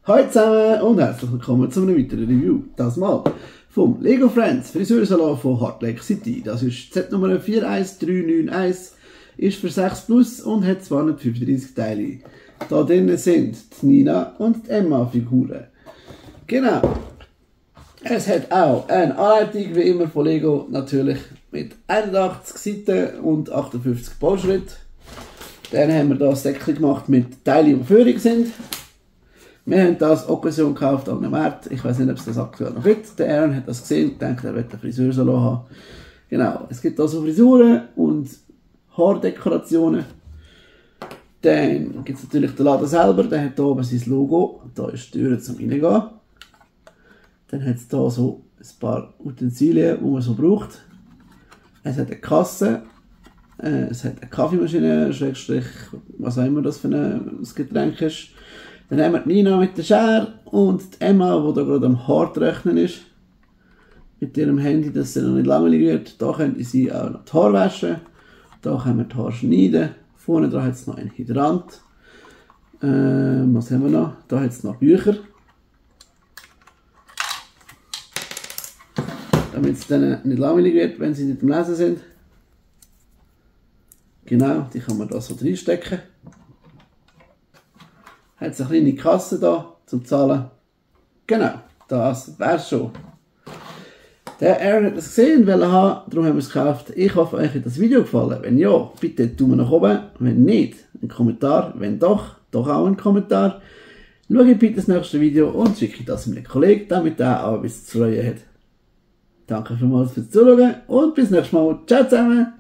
Hallo zusammen und herzlich willkommen zu einem weiteren Review. Das mal vom Lego Friends Friseursalon von Heart Lake City. Das ist Z-Nummer 41391, ist für 6 plus und hat 235 Teile. Da drinnen sind die Nina und die Emma Figuren. Genau. Es hat auch eine Anleitung wie immer von Lego, natürlich mit 81 Seiten und 58 Bauschritten. Dann haben wir hier das Säckchen gemacht mit Teilen, die Führung sind. Wir haben das Occasion gekauft an einem Markt. Ich weiß nicht, ob es das aktuell noch gibt. Der Aaron hat das gesehen und denkt, er will einen Friseursalon haben. Genau, es gibt also Frisuren und Haardekorationen. Dann gibt es natürlich den Laden selber, der hat hier oben sein Logo. Da ist die Tür zum Reingehen. Dann hat es hier so ein paar Utensilien, die man so braucht. Es hat eine Kasse, es hat eine Kaffeemaschine, Schrägstrich, was auch immer das für ein Getränk ist. Dann haben wir die Nina mit der Schere und die Emma, die da gerade am Haar rechnen ist. Mit ihrem Handy, dass sie noch nicht langweilig wird. Da können sie auch noch die Haare waschen. Da können wir die Haare schneiden. Vorne dran hat es noch einen Hydrant. Was haben wir noch? Da hat es noch Bücher. Damit es dann nicht langweilig wird, wenn sie nicht am Lesen sind. Genau, die kann man da so reinstecken. Hat es eine kleine Kasse da zum Zahlen. Genau, das wäre es schon. Der Aaron hat es gesehen und wollte haben, darum haben wir es gekauft. Ich hoffe, euch hat das Video gefallen. Wenn ja, bitte Daumen nach oben. Wenn nicht, einen Kommentar. Wenn doch auch einen Kommentar. Schaut bitte das nächste Video und schicke das meinem Kollegen, damit er auch etwas zu freuen hat. Danke vielmals fürs Zuschauen und bis nächstes Mal. Ciao zusammen!